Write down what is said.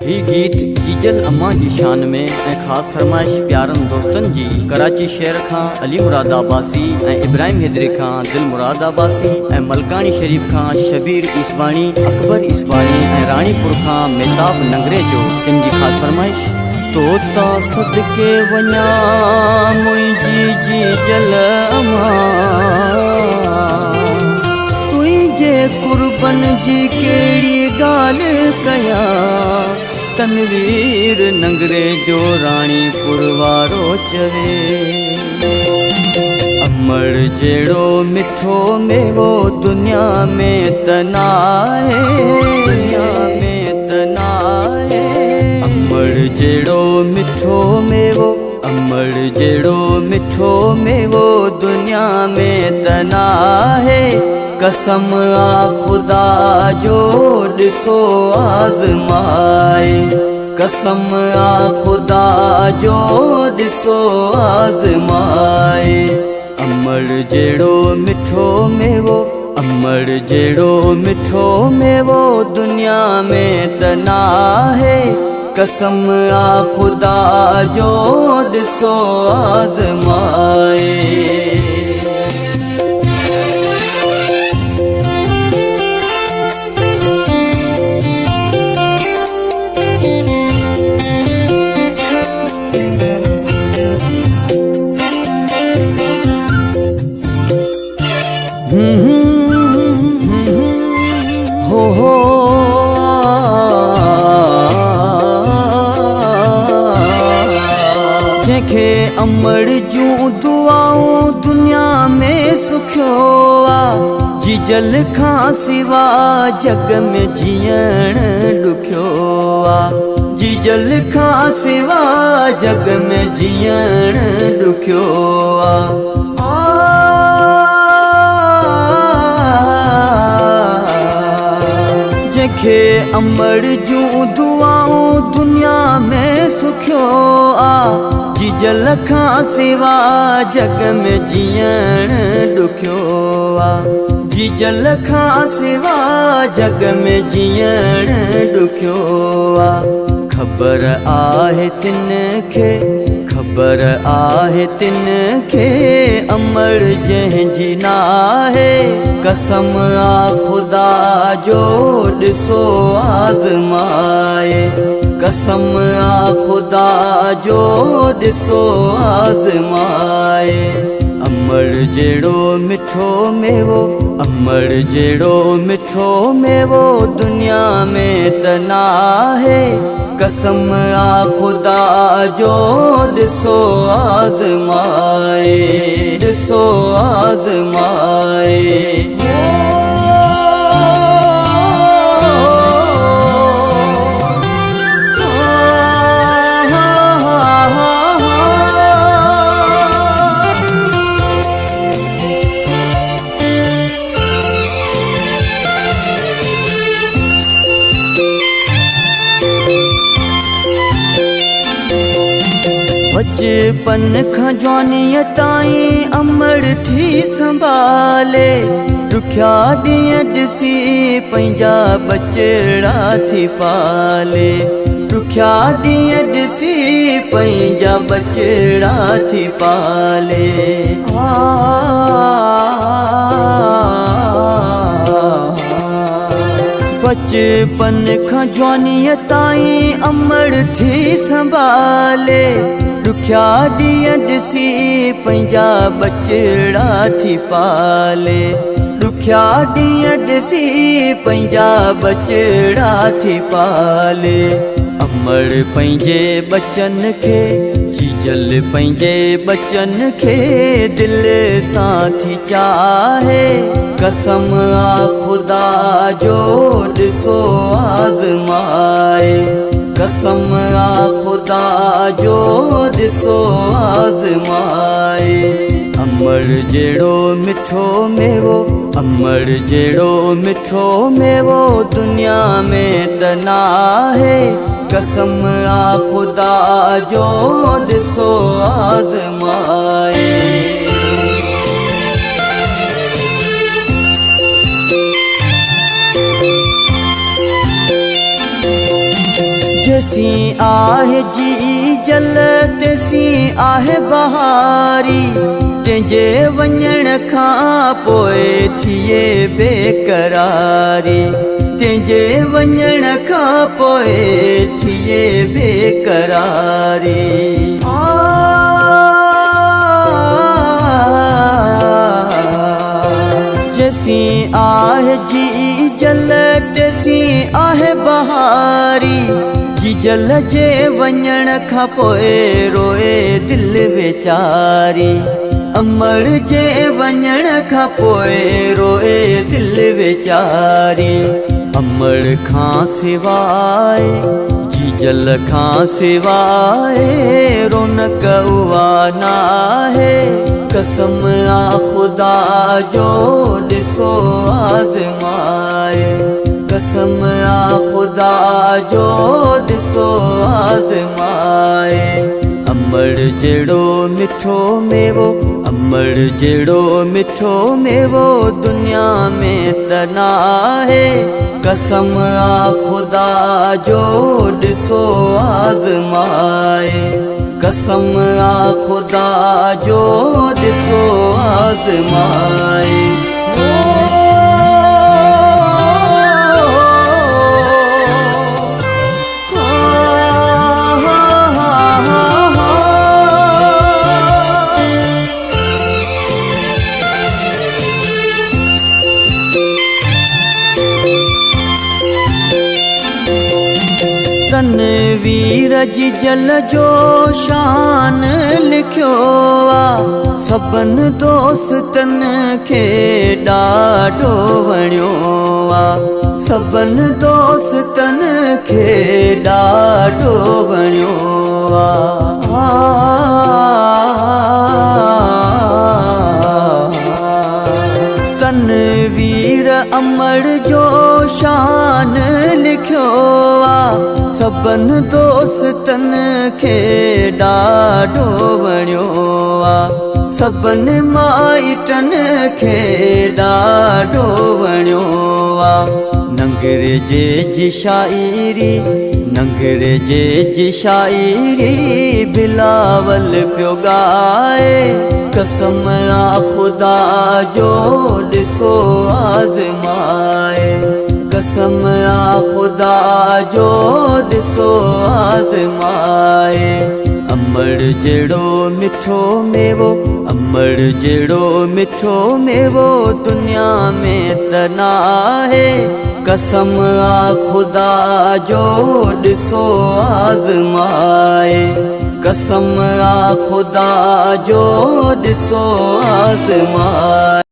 هي گيت جيجل امان جي شان ۾ ۽ خاص فرمائش پيارن دوستن جي ڪراچي شهر کان علي مراد عباسي ۽ ابراهيم حيدري کان دل مراد عباسي ۽ ملڪاڻي شريف کان شبير عيسباڻي، اڪبر عيسباڻي ۽ راڻيپور کان مهتاب ننگريجو جن جي خاص فرمائش. تو تان صدقي وڃان منهنجي جيجل امان تنهنجي قربن جي ڪهڙي ڳالهه ڪيان تنوير ننگري جو راڻي پور وارو چوي. امڙ جهڙو مٺو ميوو دنيا ۾ ته ناهي دنيا ۾ ته ناهي امڙ جهڙو مٺو ميوو امڙ جهڙو مٺو ميوو دنيا ۾ ته ناهي قسم آ خدا جو ڏسو آزمائي قسم آ خدا جو ڏسو آزمائي امڙ جهڙو مٺو ميوو امڙ جهڙو مٺو ميوو دنيا ۾ ته ناهي قسم آ خدا جو ڏسو آزمائي. جنهن کي امڙ جون دعائون دنيا ۾ سکيو آ جيجل کان سوا جڳ ۾ جيئڻ ڏکيو آ جيجل کان سوا جڳ ۾ جيئڻ ڏکيو آ. جنهن کي امڙ جون دعائون دنيا ۾ سکيو آ جيجل کان سوا جڳ ۾ جيئڻ ڏکيو آ جيجل کان سوا جڳ ۾ جيئڻ ڏکيو آ خبر آهي تن کي خبر آهي تن کي امڙ جنهن جي ناهي قسم آ خدا جو ڏسو آزمائي قسم آ خدا جو ڏسو آزمائي امڙ جهڙو مٺو ميوو امڙ جهڙو مٺو ميوو دنيا ۾ ته ناهي قسم آ خدا جو ڏسو آزمائي ڏسو آزمائي. بچپن کان جوانيء تائين امڙ ٿي سنڀالي ڏکيا ڏينهن ڏسي پنهنجا ٻچڙا ٿي پالي ڏکيا ڏينهن ڏسي پنهنجا ٻچڙا ٿي پالي. بچپن کان جوانيء تائين امڙ ٿي سنڀالي ڏکيا ڏينهن ڏسي پنهنجا ٻچڙا ٿي پالي ڏکيا ڏينهن ڏسي پنهنجا ٻچڙا ٿي پالي امڙ پنهنجي ٻچن کي جيجل پنهنجي ٻچن کي دل سان ٿي چاهي قسم آ خدا جو ڏسو آزمائي قسم آ خدا جو ڏسو آزمائي امڙ جهڙو مٺو ميوو امڙ جهڙو مٺو ميوو دنيا ۾ ته ناهي قسم آ خدا جو ڏسو آزمائي. جيسين آهي جيجل تيسين آهي بهاري، تنهنجي وڃڻ کان پوء ٿئي بيقراري، تنهنجي وڃڻ کان پوء ٿئي بيقراري. جيسين آهي جيجل تيسين آهي بهاري، جيجل جي وڃڻ کان پوء روئي دل ويچاري، امڙ جي وڃڻ کان پوء روئي دل ويچاري. امڙ کان سواء جيجل کان سواء رونق اها ناهي، قسم آ خدا جو ڏسو آزمائي، قسم آ خدا جو ڏسو آزمائي. امڙ جهڙو مٺو ميوو، امڙ جهڙو مٺو ميوو دنيا ۾ ته ناهي، قسم آ خدا جو ڏسو آزمائي، قسم آ خدا جو ڏسو آزمائي. تنوير جيجل جو شان لکيو آ، سڀن دوستن کي ڏاڍو وڻيو آ، سڀن دوستن کي ڏاڍو وڻيو آ. تنوير امڙ جو شان لکيو آ، سڀن دوستن کي ڏاڍو وڻيو آ، سڀن مائٽن کي ڏاڍو وڻيو آ. ننگري جي شاعري، ننگري جي شاعري بلاول پيو ڳائي، قسم آ خدا جو ڏسو آزمائي، قسم آ خدا جو ڏسو آزمائي. امڙ جهڙو مٺو ميوو، امڙ جهڙو مٺو ميوو دنيا ۾ ته ناهي، قسم آ خدا جو ڏسو آزمائي، قسم آ خدا جو ڏسو آزمائي.